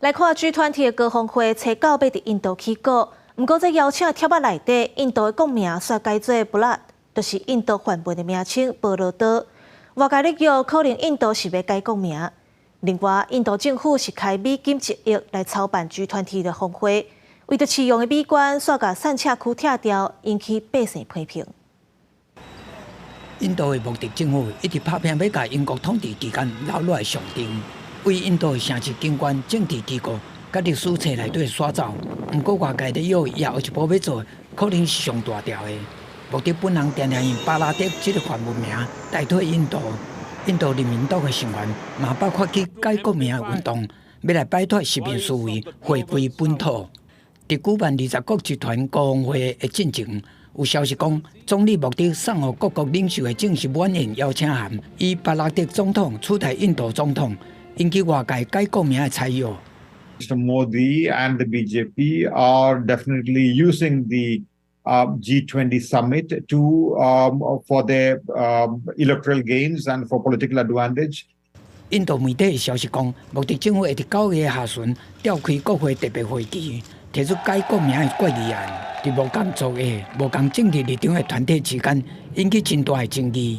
來看 G20 的高峰會，初九欲佇印度起鼓，毋過這邀請帖仔內底，印度的國名煞改做布拉，就是印度梵文的名稱婆羅多。外界咧叫可能印度是欲改國名。另外，印度政府是開美金1億來籌辦 G20 的峰會，為著市容的美觀，煞共散赤區拆掉，引起百姓批評。印度的莫迪政府一直拍拚欲共英國統治期間留落來上陣，為印度的城市景觀、政治機構、佮歷史冊內底刷走。毋過外界咧臆伊後一步欲做，可能是上大條的。莫迪本人定定用巴拉德這个梵文名代替印度。印度人民黨的成員嘛，包括去改國名的運動，欲來擺脫殖民思維，回歸本土。佇舉辦二十國集團高峰會的進前，有消息講，總理莫迪送予各國領袖的正式晚宴邀請函，以巴拉德總統取代印度總統，引起外界改國名的猜臆。 Mr. Modi and the BJP are definitely using the G20 summit to for their electoral gains and for political advantage. 印度媒體消息講，莫迪政府會佇9月下旬召開國會特別會議，提出改國名的決議案。佇無仝族裔、無仝政治立場的團體之間，引起真大的爭議。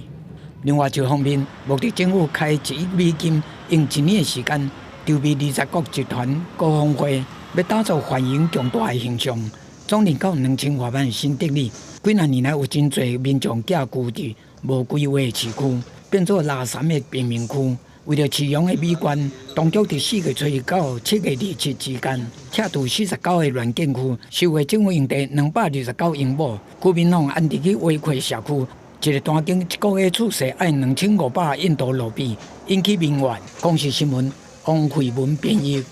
另外一方面，莫迪政府開1億美金，用一年的時間籌備二十國集團高峰會，欲打造繁榮強大的形象。總人口2000外萬新德里，幾若年來有真濟民眾寄居佇無規劃的市區，變做垃圾的貧民區。為著市容的美觀，當局佇4月初一到7月27之間，拆除49個亂建區，收回政府用地229英畝，居民攏安置去圍闊社區。一个單間一個月厝稅愛2500印度盧比，引起民怨。公視新聞王慧文編譯。